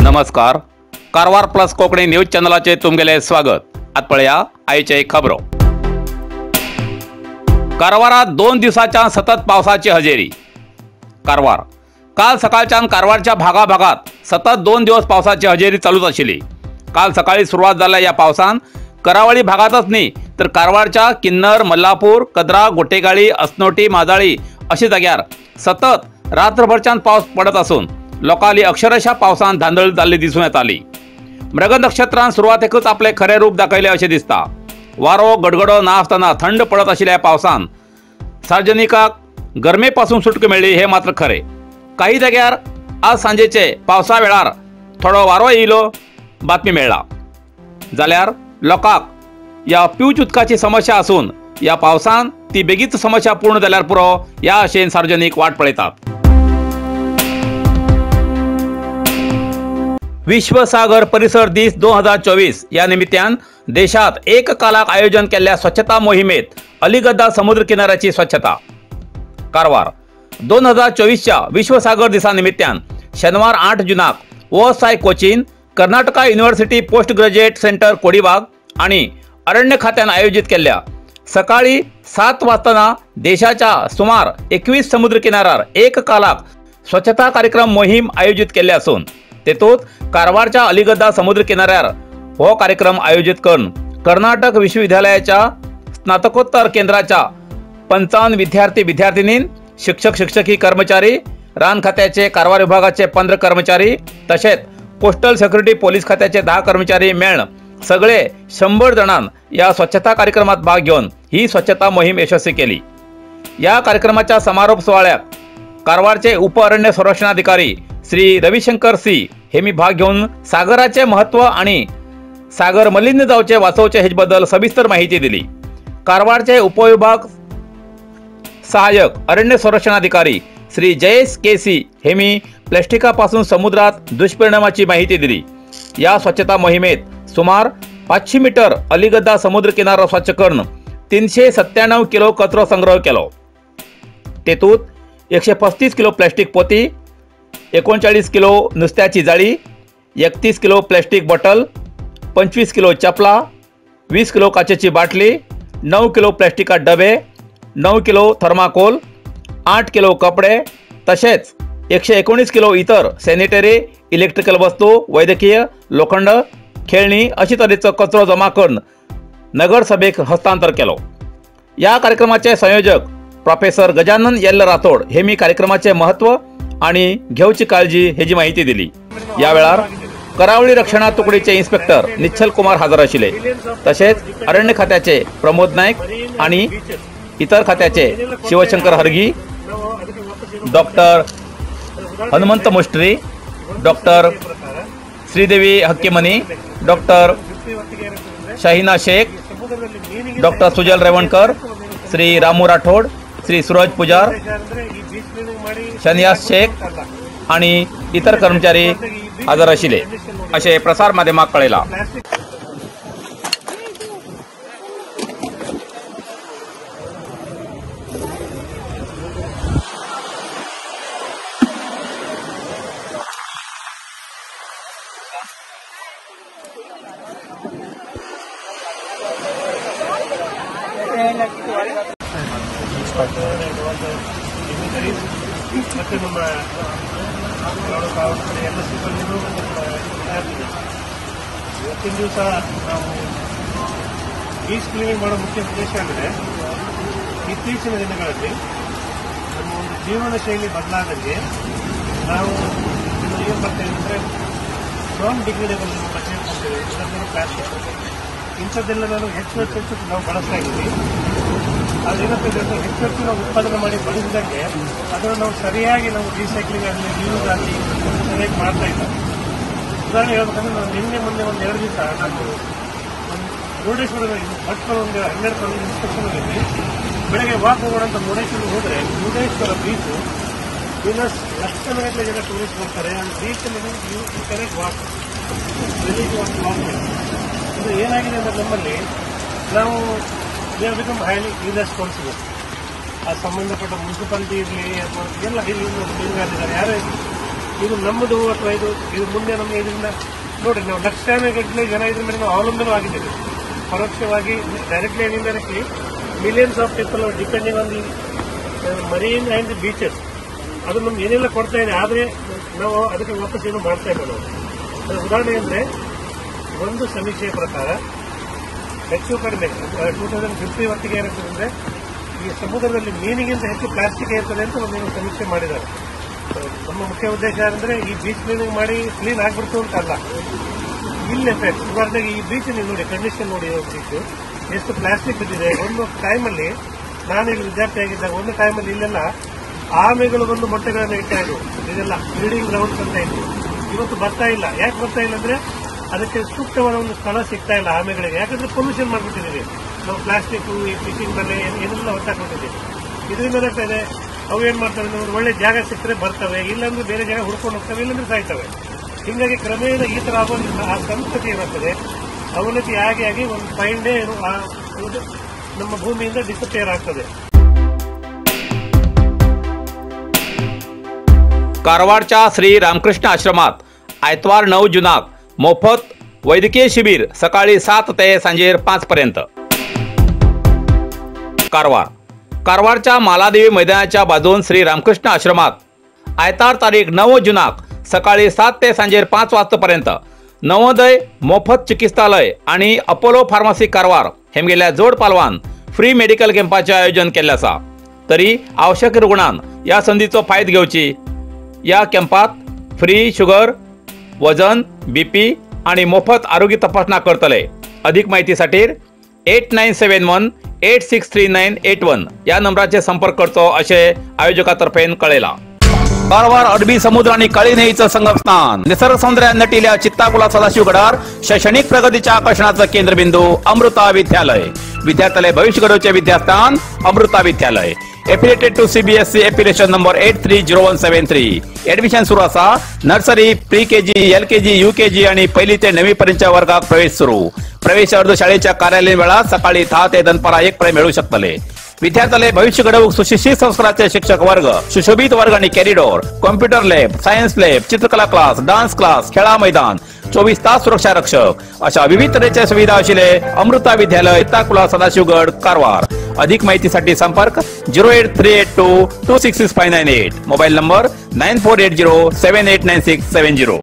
नमस्कार, Karwar plus Konkani news चॅनलाचे तुमगेले स्वागत। आत पळया आयचे खबरो। कारवारात 2 दिवसाच्या सतत पावसाची हजेरी। कारवार काल सकाळच्यान कारवारच्या भागाभागात सतत 2 दिवस पावसाची हजेरी चालूच आशिल्ली। काल सकाळी सुरवात जाल्ल्या ह्या पावसान करावळी भागातच न्ही तर कारवारच्या किन्नर, मल्लापूर, कद्रा, गोटेगाळी, असनोटी, माजाळी अशा जाग्यार सतत रात्रभरच्यान पावस पडत असून लोकांली अक्षरशः पावसान धांदळ जाल्ली दिसून येताली। मृग नक्षत्रान सुरवातेकच आपले खरे रूप दाखयले अशें दिसता। वारो गडगडो ना आसतना थंड पडत आशिल्ल्या पावसान सार्वजनिकाक गरमे पासून सुटका मेळ्ळी हे मात्र खरे। काही जाग्यार आज सांजेचे पावसा वेळार थोडो वारो येयलो बातमी मेळ्ळा, जाल्यार लोकांक ह्या पिवच उदकाची समस्या आसून ह्या पावसान ती बेगीच समस्या पूर्ण जाल्यार पुरो ह्या आशेन सार्वजनिक वाट पळयतात। विश्व सागर परिसर दीस 2024 या निमित्तान देशात एक कालाक आयोजन केल्ल्या स्वच्छता मोहिमेत अलिगद्दा समुद्र किनाऱ्याची स्वच्छता। कारवार 2024च्या विश्व सागर दिसा निमित्तान शनिवार 8 जूनाक OSI Cochin, Karnataka university post graduate centre Kodibag आणि अरण्य खात्यान आयोजित केल्ल्या सकाळी 7 वाजताना देशाच्या सुमार 21 समुद्र किनाऱ्यार एक कालाक स्वच्छता कार्यक्रम मोहीम आयोजित केल्ले असून तेतूत कारवारच्या अलिगद्दा समुद्र किनाऱ्यार हो कार्यक्रम आयोजित करून कर्नाटक विश्वविद्यालयाच्या स्नातकोत्तर केंद्राच्या 55 विद्यार्थी विद्यार्थिनीं, शिक्षक शिक्षकी कर्मचारी, रान खात्याचे कारवार विभागाचे 15 कर्मचारी तसेच कोस्टल सेक्युरिटी पोलीस खात्याचे 10 कर्मचारी मेळून सगळे 100 जणां या स्वच्छता कार्यक्रमात भाग घेऊन ही स्वच्छता मोहीम यशस्वी केली। या कार्यक्रमाच्या समारोप सोहळ्यात कारवारचे उप अरण्य संरक्षणाधिकारी श्री रविशंकर सी हे मी भाग घेऊन सागराचे महत्व आणि सागर मलिन जावचे वाचवचे हेबद्दल सविस्तर माहिती दिली। कारवारचे उपविभाग सहाय्यक अरण्य संरक्षणाधिकारी श्री जयेश केसी हे मी प्लॅस्टिकापासून समुद्रात दुष्परिणामाची माहिती दिली। या स्वच्छता मोहिमेत सुमार 500 मीटर अलिगद्दा समुद्र किनारा स्वच्छ करून 397 किलो कचरो संग्रह केलो। तेतूत 135 किलो प्लॅस्टिक पोती, 39 किलो नुस्त्याची जाळी, 31 किलो प्लॅस्टिक बॉटल, 25 किलो चपला, 20 किलो काचेची बाटली, 9 किलो प्लॅस्टिका डबे, 9 किलो थर्माकोल, 8 किलो कपडे तसेच 119 किलो इतर सॅनिटरी, इलेक्ट्रिकल वस्तू, वैद्यकीय, लोखंड, खेळणी अशी तरेचो कचरो जमा करून नगरसभेक हस्तांतर केलो। या कार्यक्रमाचे संयोजक प्रोफेसर गजानन येल्ल राठोड हे मी कार्यक्रमाचे महत्व आणि घेवची काळजी हेजी माहिती दिली। या वेळार करावळी रक्षणा तुकडीचे इन्स्पेक्टर निश्चल कुमार हजर आशिल्ले, तसेच अरण्य खात्याचे प्रमोद नाईक आणि इतर खात्याचे Shivshankar Hargi, doctor Hanumant Mushtri, doctor Sridevi Hakkimani, doctor Shahina Shaikh, doctor Sujal Revankar, Shri Ramu Rathod, Shri Suraj Pujar, Shaniyas Shaikh आणि इतर कर्मचारी हजर आशिल्ले अशें प्रसार माध्यमाक कळयलां। ಮತ್ತು ನಮ್ಮ ಎಲ್ಲ ಸಿಬ್ಬಂದಿಗಳು ಮತ್ತು ನಮ್ಮ ವಿದ್ಯಾರ್ಥಿಗಳು ಇವತ್ತಿನ ದಿವಸ ನಾವು ಬೀಚ್ ಕ್ಲೀನಿಂಗ್ ಮಾಡೋ ಮುಖ್ಯ ಉದ್ದೇಶ ಅಂದರೆ ಇತ್ತೀಚಿನ ದಿನಗಳಲ್ಲಿ ನಮ್ಮ ಒಂದು ಜೀವನ ಶೈಲಿ ಬದಲಾದಂಗೆ ನಾವು ಏನು ಬರ್ತೇವೆ ಅಂದರೆ ನಾನ್ ಡಿಗ್ರೇಡೇಬಲ್ ಮಟೀರಿಯಲ್ ಕೊಡ್ತೇವೆ, ಇಲ್ಲಾಂದರೆ ಪ್ಲಾಸ್ಟಿಕ್ ಇಂಥದ್ದೆಲ್ಲ ನಾನು ಹೆಚ್ಚು ಹೆಚ್ಚು ಹೆಚ್ಚು ನಾವು ಬಳಸ್ತಾ ಇದ್ದೀವಿ. ಅದೇನಂತಂದರೆ ಹೆಚ್ಚು ಹೆಚ್ಚು ನಾವು ಉತ್ಪಾದನೆ ಮಾಡಿ ಬಳಸಿದಂಗೆ ಅದನ್ನು ನಾವು ಸರಿಯಾಗಿ ನಾವು ರೀಸೈಕ್ಲಿಂಗ್ ಆಗಲಿ, ರಿಯೂಸ್ ಆಗಲಿ ಸರಿಯಾಗಿ ಮಾಡ್ತಾ ಇಲ್ಲ. ಉದಾಹರಣೆ ಹೇಳ್ಬೇಕಂದ್ರೆ ನಾನು ನಿನ್ನೆ ಮೊನ್ನೆ ಒಂದು 2 ದಿವಸ ನಾನು ಒಂದು ಮುರುಡೇಶ್ವರದ ಭಟ್ಕಳ ಒಂದು 12 ಇನ್ಸ್ಪೆಕ್ಷನ್ ಹೋಗಿದ್ವಿ. ಬೆಳಗ್ಗೆ ವಾಕ್ ಹೋಗೋಣ ಅಂತ ಮುರುಡೇಶ್ವರ ಹೋದರೆ ಮುರುಡೇಶ್ವರ ಬೀಚು ದಿನ ಲಕ್ಷಗಟ್ಟಲೆ ಜನ ಟೂರಿಸ್ಟ್ ಬರ್ತಾರೆ. ಅಲ್ಲಿ ಬೀಚಲ್ಲಿ you cannot walk, walk. ಇದು ಏನಾಗಿದೆ ಅಂದರೆ ನಮ್ಮಲ್ಲಿ ನಾವು we are become highly irresponsible. ಆ ಸಂಬಂಧಪಟ್ಟ ಮುನ್ಸಿಪಾಲಿಟಿ ಇರಲಿ ಅಥವಾ ಎಲ್ಲ ಇಲ್ಲಿ ಮೀನುಗಾರರಿದ್ದಾರೆ, ಯಾರೇ ಇರಲಿ, ಇದು ನಮ್ಮದು ಅಥವಾ ಇದು ಇದು ಮುಂದೆ ನಮಗೆ ಇದರಿಂದ ನೋಡಿರಿ, ನಾವು ಲಕ್ಷಾನುಗಟ್ಟಲೆ ಜನ ಇದ್ರ ಮೇಲೆ ನಾವು ಅವಲಂಬನವಾಗಿದ್ದೇವೆ. ಪರೋಕ್ಷವಾಗಿ directly and indirectly millions of people are depending on the marine and the beaches. ಅದು ನಮ್ಗೆ ಏನೆಲ್ಲ ಕೊಡ್ತಾ ಇದೆ, ಆದರೆ ನಾವು ಅದಕ್ಕೆ ವಾಪಸ್ ಏನು ಮಾಡ್ತಾ ಇಲ್ಲ ನಾವು. ಅದರ ಉದಾಹರಣೆ ಅಂದರೆ ಒಂದು ಸಮೀಕ್ಷೆಯ ಪ್ರಕಾರ ಹೆಚ್ಚು ಕಡಿಮೆ 2050 ಹೊತ್ತಿಗೆ ಏನಾಗ್ತದೆ ಅಂದರೆ ಈ ಸಮುದ್ರದಲ್ಲಿ ಮೀನಿಗಿಂತ ಹೆಚ್ಚು ಪ್ಲಾಸ್ಟಿಕ್ ಇರ್ತದೆ ಅಂತ ಒಂದು ಸಮೀಕ್ಷೆ ಮಾಡಿದ್ದಾರೆ. ನಮ್ಮ ಮುಖ್ಯ ಉದ್ದೇಶ ಅಂದರೆ ಈ ಬೀಚ್ ಕ್ಲೀನಿಂಗ್ ಮಾಡಿ ಕ್ಲೀನ್ ಆಗಿಬಿಡ್ತು ಅಂತ ಅಲ್ಲ, ಇಲ್ಲಿ ಎಫೆಕ್ಟ್. ಉದಾಹರಣೆಗೆ ಈ ಬೀಚ್ ನೀವು ನೋಡಿ, ಕಂಡೀಷನ್ ನೋಡಿ, ಬೀಚ್ ಎಷ್ಟು ಪ್ಲಾಸ್ಟಿಕ್ ಬಿದ್ದಿದೆ. ಒಂದು ಟೈಮಲ್ಲಿ ನಾನು ಇಲ್ಲಿ ವಿದ್ಯಾರ್ಥಿ ಆಗಿದ್ದಾಗ ಒಂದು ಟೈಮಲ್ಲಿ ಇಲ್ಲೆಲ್ಲ ಆಮೆಗಳು ಬಂದು ಮೊಟ್ಟೆಗಳನ್ನು ಇಡ್ತಾ ಇದ್ವು. ಇದೆಲ್ಲ ಬ್ರೀಡಿಂಗ್ ಗ್ರೌಂಡ್ಸ್ ಅಂತ ಇತ್ತು. ಇವತ್ತು ಬರ್ತಾ ಇಲ್ಲ. ಯಾಕೆ ಬರ್ತಾ ಇಲ್ಲ ಅಂದರೆ ಅದಕ್ಕೆ ಸೂಕ್ತವಾದ ಒಂದು ಸ್ಥಳ ಸಿಗ್ತಾ ಇಲ್ಲ ಆಮೆಗಳಿಗೆ. ಯಾಕಂದ್ರೆ ಪೊಲ್ಯೂಷನ್ ಮಾಡಿಬಿಟ್ಟಿದ್ದೀವಿ ನಾವು, ಪ್ಲಾಸ್ಟಿಕ್, ಈ ಫಿಶಿಂಗ್ ಬಲೆ ಏನೆಲ್ಲ ಹೊತ್ತಾಕ್ಬಿಟ್ಟಿದ್ದೀವಿ. ಇದರಿಂದ ಏನಾಗ್ತಾ ಇದೆ, ಅವು ಏನು ಮಾಡ್ತವೆ ಅಂದ್ರೆ ಒಂದು ಒಳ್ಳೆ ಜಾಗ ಸಿಕ್ಕರೆ ಬರ್ತವೆ, ಇಲ್ಲಾಂದ್ರೆ ಬೇರೆ ಜಾಗ ಹುಡ್ಕೊಂಡು ಹೋಗ್ತವೆ, ಇಲ್ಲಾಂದ್ರೆ ಸಾಯ್ತವೆ. ಹೀಗಾಗಿ ಕ್ರಮೇಣ ಈ ಥರ ಆಗೋದ್ರಿಂದ ಆ ಸಂಸ್ಕೃತಿ ಏನಾಗ್ತದೆ, ಅವನತಿ ಆಗಿ ಆಗಿ ಒಂದು ಫೈನ್ ಡೇ ನಮ್ಮ ಭೂಮಿಯಿಂದ ಡಿಸಪಿಯರ್ ಆಗ್ತದೆ. कारवारच्या श्री रामकृष्ण आश्रमात आयतवार 9 जूनाक मोफत वैद्यकीय शिबिर सकाळी 7 ते सांजेर 5 पर्यंत. कारवार कारवारच्या मालादेवी मैदानाच्या बाजून श्री रामकृष्ण आश्रमात आयतार तारीख 9 जूनाक सकाळी 7 ते सांजेर 5 वाजतापर्यंत नवोदय मोफत चिकित्सालय आणि अपोलो फार्मसी कारवार हेमगेल्या जोड पालवान फ्री मेडिकल कॅम्पाचे आयोजन केल्लें आसा. तरी आवश्यक रुग्णान या संधीचो फायदो घेवची. या कॅम्पात फ्री शुगर, वजन, बीपी आणि मोफत आरोग्य तपासणा करतले. अधिक माहितीसाठी 8971863981 या नंबराचे संपर्क करचो अशें आयोजकातर्फे कळयलां. कारवार अरबी समुद्र आणि काळी न्हंयेचं संगमस्थान, निसर्ग सौंदर्यान नटिल्या चित्ताकुला सदाशिवगडार शैक्षणिक प्रगतीच्या आकर्षणाचं केंद्रबिंदू अमृता विद्यालय. विद्यार्थ्यालय भविष्य घडोवचे विद्यास्थान Amrita Vidyalaya. Affiliated to CBSE affiliation number 830173. Admission सुरू आसा. Nursery, pre KG, LKG, UKG आणि पहिली ते 9वी पर्यंतच्या वर्गात प्रवेश सुरू. प्रवेश अर्ज शाळेच्या कार्यालयीन वेळात सकाळी 10 ते दनपारा 1 पर्यंत मिळू शकतले. विद्यार्थ्याले भविष्य घडवूक सुशिक्षित संस्काराचे शिक्षक वर्ग, सुशोभित वर्ग आणि corridor, computer lab, science lab, चित्रकला क्लास, डान्स क्लास, खेळा मैदान, 24 तास सुरक्षा रक्षक अशा विविध तऱ्हेच्या सुविधा आशिल्ले अमृता विद्यालय, चित्ताकुला, सदाशिवगड, कारवार. अधिक माहितीसाठी संपर्क 08382 266598, मोबाईल नंबर 9480789670.